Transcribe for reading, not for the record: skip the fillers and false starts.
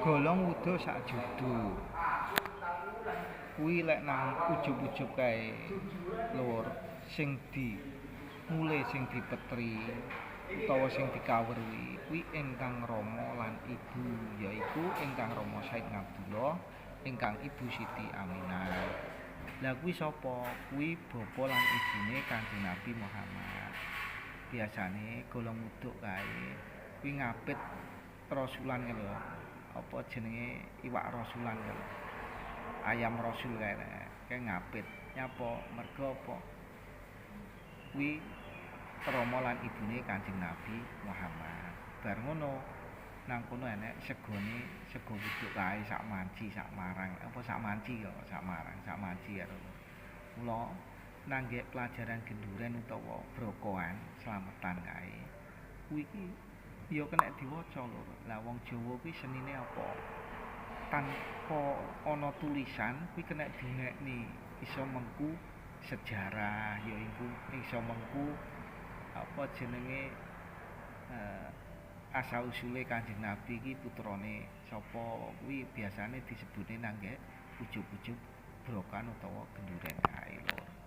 Golong wuda sak judu. Kuwi lek nang ujub-ujub kae, Lur, sing di mule sing dipetri utawa sing dikawruhi kuwi ingkang rama lan ibu, yaiku ingkang rama Said Ngabdullah, ingkang ibu Siti Aminah. Lah kuwi sapa? Kuwi bapa lan ibune Kanjeng Nabi Muhammad. Biasane golong wuduk kae kuwi ngapit rasulan kae lho. Apa jenenge iwak rasulan kae lho. Ayam rasul kae kae ngapit. Nyapa? Mergo apa? Kuwi rama lan ibune Kanjeng Nabi Muhammad. Bar ngono nang kono enek segone, sego wuduk kae sak manci, sak marang. Apa sak manci ya, sak marang, sak manci karo. Mula nanggek pelajaran genduren utawa brokoan slametan kae kuwi iki ya kena diwaca, Lur. Lah wong Jawa kuwi senine apa? Tanpa ana tulisan kuwi kena diunekne, iso mengku sejarah, ya iku iso mengku apa jenenge asal usule Kanjeng Nabi iki putrane sapa, kuwi biasane disebutne nanggek ujug-ujug brokan utawa genduren kae, Lur.